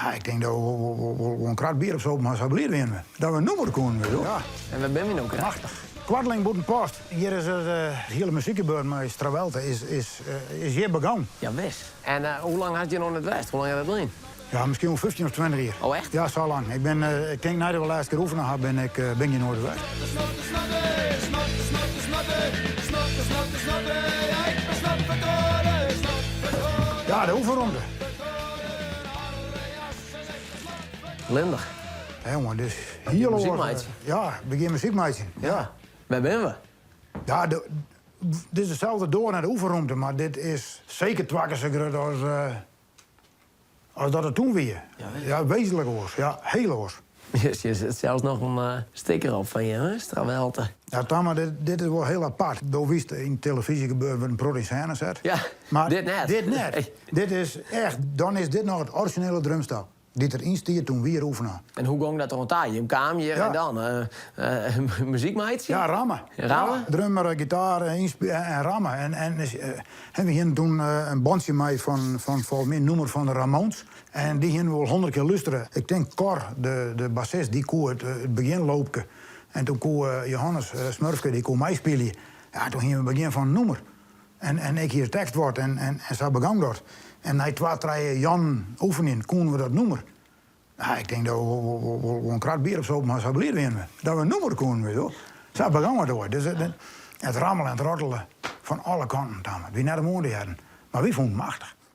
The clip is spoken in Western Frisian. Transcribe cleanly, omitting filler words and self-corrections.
Ja, ik tink dat we wol in krat bier opsopen ha, sa bliid wiene we. Dat we in nûmer koenen, witst wol. Ja. En wêr binne we no krekt? Machtich. Koartling Bûtenpost. Hjir is it hiele muzykgebeuren mei Strawelte is, is, is hjir begûn. Ja, wis. En hoe lang hast hjir noch net west? Hoe lang is dat lyn? Ja, miskien wol 15 of 20 jier. Oh, echt? Ja, sa lang. Ik bin, ik tink neidat we lêste kear oefene ha, bin ik, bin ik hjir noait west. Ja, de oefenromte. Lindich. Ja, jonge, dit is hiel Muzyk oars. meitsjen. Ja, begjin muzyk meitsjen. Ja. Wêr binne we? Ja, de, dit is deselde doar nei de oefenromte, mar dit is seker twa kear sa grut as, as dat it toen wie. Ja, wêzentlik oars. Ja, hiel oars. Hjir sit sels noch in sticker op fan jim, hè? Strawelte. Ja, Tamma, dit, dit is wol hiel apart. Do witst, yn telefyzje gebeurt wurdt in protte yn sêne set. Ja, mar dit net. Dit net. Dit is echt, dan is dit noch it orizjinele drumstel dy't der yn stie toen wy hjir oefenen. En hoe gong dat oan ta? Jim kamen hjir en dan muzyk meitsje? Ja, ramme. Ramme? Drummer, gitaar en ramme. En, en, en we hienen toen in bandsje mei fan, fan folgens my in nûmer fan de Ramones. En dy hienen we wol honderd kear lústere. Ik tink Cor, de, de bassist, dy koe it, it begjinloopke. En toen koe Johannes Smurfke, dy koe meispylje. Ja, toen hienen we it begjin fan in nûmer. En, en ik hie it tekstwoord en, en, en sa begûn dat. En nei twa, trije jûnen oefenjen koenen we dat nûmer. Nou, ik tink dat we wol, wol, wol in krat bier opsopen ha, sa bliid wiene we. Dat we in nûmer koenen, witst wol. Sa begûn it oait. Dus it, it rammele en it rottele fan alle kanten, Tamme. It wie net om oan te hearren. Mar wy fûnen it machtich.